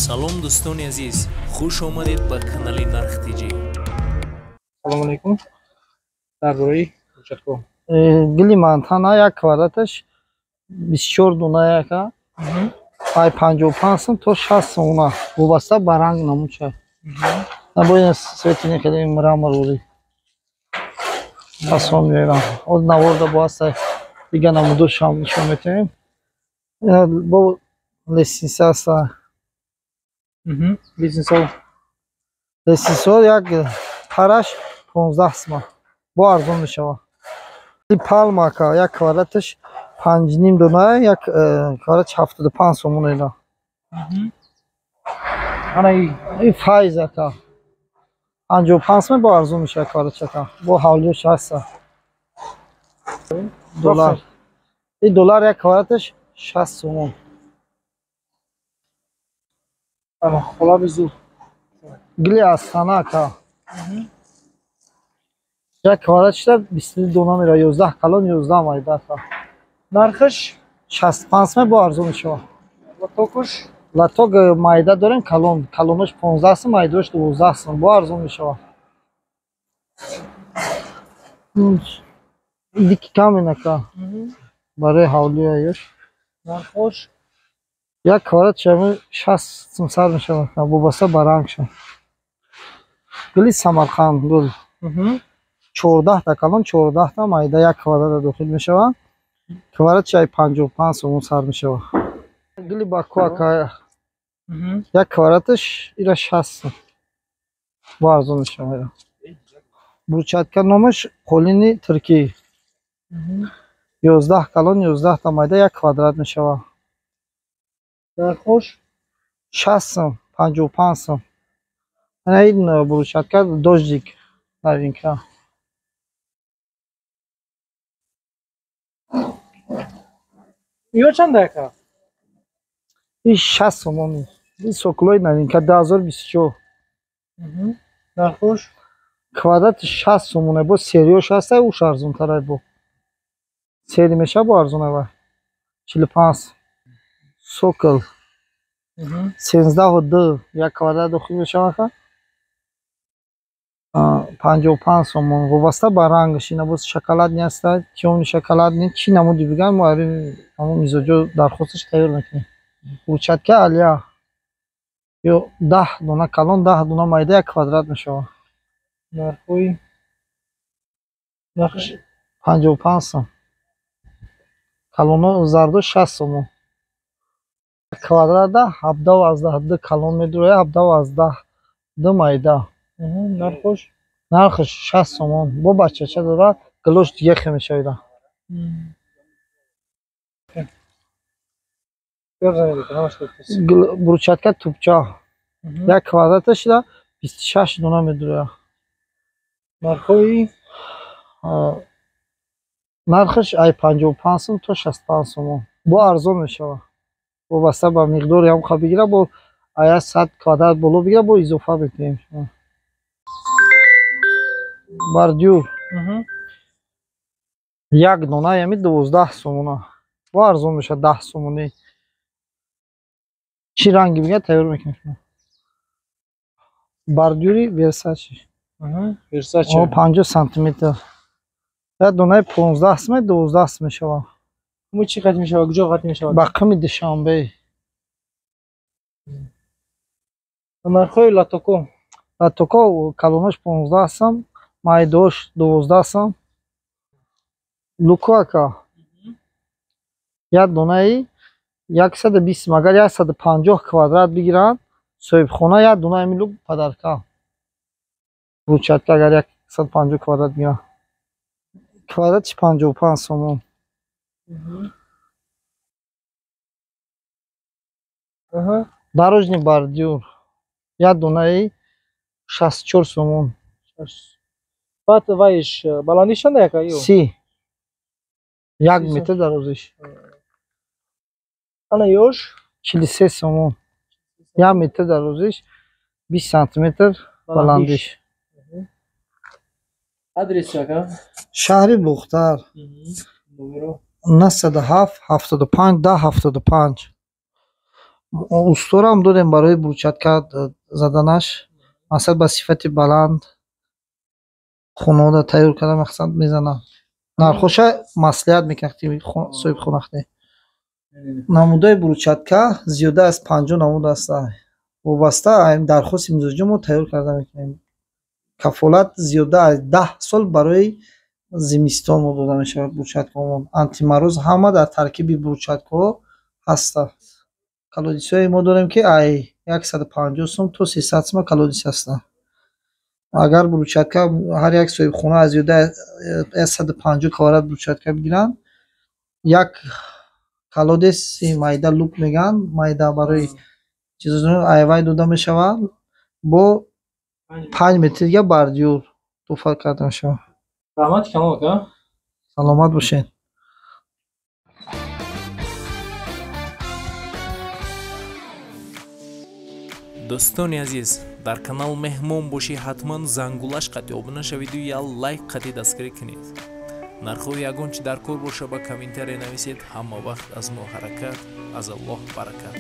Салом, дӯстони азиз, хуш омадед ба канали Нарх ТЖ. Салому алейкум. Дар бораи брусчатка. Гили Монтана, як квадраташ 24 дона яка. Ай 55 сум то 60 сомона. Вобаста ба ранг намуча. Набояд светини хеле мрамор буди. Фасон меёрам. Оз наворда бо ҳаста дига намудошам нишон метавем. Бо лестница ҳаста. Лестница. Лестница як параш 15 сума. Бо арзон мешавад. Палма ка як квадраташ 5,5 дона, як квадрат 75 сомон ина. Ана и файз ака. 55 сом бо арзон мешавад квадратчака. Бо ҳавлиёш ҳаста. Доллар. И доллар як квадраташ 60 сомон. Ана холаби зур. Гили Астана ака. Як квадрат шуда 22 дона мера, 11 калон, 11 майда ака. Нархаш 65 сом бо арзон мешавад. Латокуш? Латок майда дорем калон. Калонош 15 сом, майдаош 12 сом. Бо арзон мешавад. Дики камен ака. Барои ҳавлиёш. Нархош? Як квадрат шами 60 сом сар мешавад. Вобаста ба рангша. Гули Самарқанд гул. 14 та калон, 14 та майда як квадрат дохил мешавад. Квадрат чай 55 сомон сар мешавад. Гули Баку ака. Як квадраташ ира 60 сом. Бо арзон мешавад. Брусчатка номаш қолини туркӣ. 11 калон, 11 та майда як квадрат мешавад. Нархош? 60 сом, 55 сом. Ана ин брусчатка дождик новинка. Ё чанд ака? И 60 сомон. И соколои новинка 2024. Нархош? Квадрат 60 сомон. Бо сериёш ҳаста, уш арзонтар бо. Сери меша бо арзон ва. 45. Сокол. 13,2 як квадрат дохил мешавад. 55 сомон. Вобаста ба рангаш ина боз шоколадни ҳаста, тёмный шоколадни, чӣ намуди биган, мо ҳамон мизоҷо дархосташ тайёр мекунем. Брусчатка алия. Ё 10 дона калон, 10 дона майда як квадрат мешавад. Нархои? Нархш 55 сом. Калоно зардо 60 сомон. Квадрата 17,2 калон медурояд, 17,2 майда. Нархош? Нархаш 60 сомон. Бо бачача дора, гилош дига хе мешавад. Брусчатка тупча. Як квадраташ 26 дона медурояд. Нархои? Нархаш ай 55 сом то 65 сомон. Бо арзон мешавад. Вобаста ба миқдори ҳам ха бигира, бо ая 100 квадрат боло бигира, бо изофа мекунем. Бордюр. Як дона ями 12 сомона. Бо арзон мешавад 10 сомони. Чӣ ранги бигира тайёр мекунем. Бордюри Версачи. Версачи. 50 сантиметр. Як донаи 15 сом, 12 сом мешавад. Мо чӣ қад мешавад? Куҷо қад мешавад? Ба қими Душанбе. Нархҳои латоко? Латоко калонош 15 сом, майдош 12 сом. Луко ака. Як донаи 120 сом. Агар 150 квадрат бигиранд, соҳибхона як дона ҳамин лук подарка. Брусчатка агар 150 квадрат бигиранд. Квадратиш 55 сомон. Дорожный бордюр. Як донаи 64 сомон. Баъд вайш баландиш чанд яка ё? 30. Як метр дарозиш. Ана ёш? 43 сомон. Як метр дарозиш, 20 сантиметр баландиш. Адрес яка? Шаҳри Бухтар. Номеро? 907 75 10 75. Усторам дорем барои брусчатка заданаш. Мақсад ба сифати баланд хонаода тайёр карда мақсад мезананд. Нархоша маслиҳат мекунад соҳибхонахте. Намудаи брусчатка зиёда аз 50 намуд аст. Вобаста дархости мизоҷон мо тайёр карда мекунем. Кафолат зиёда аз 10 сол барои зимистон мо дода мешавад брусчаткаҳомон. Антимороз ҳама дар таркиби брусчаткаҳо ҳастанд. Колодисҳое мо дорем ки ай 150 сом то 300 сом колодис ҳастанд. Агар брусчатка ҳар як соҳибхона аз зиёда 150 квадрат брусчатка бигиранд, як колодеси майда люк мегӯянд, майда барои чизо айвай дода мешавад, бо 5 метр дига бордюр туҳфа карда мешавад. Раҳмати камол ака. Саломат бошед. Дӯстони азиз, дар канал меҳмон бошӣ, ҳатман зангулаш қатъи обуна шавиду я лайк қатъи дастгирӣ кунед. Нархҳои ягон чи дар кор боша ба комментария нависед. Ҳама вақт аз мо ҳаракат, аз Аллоҳ баракат.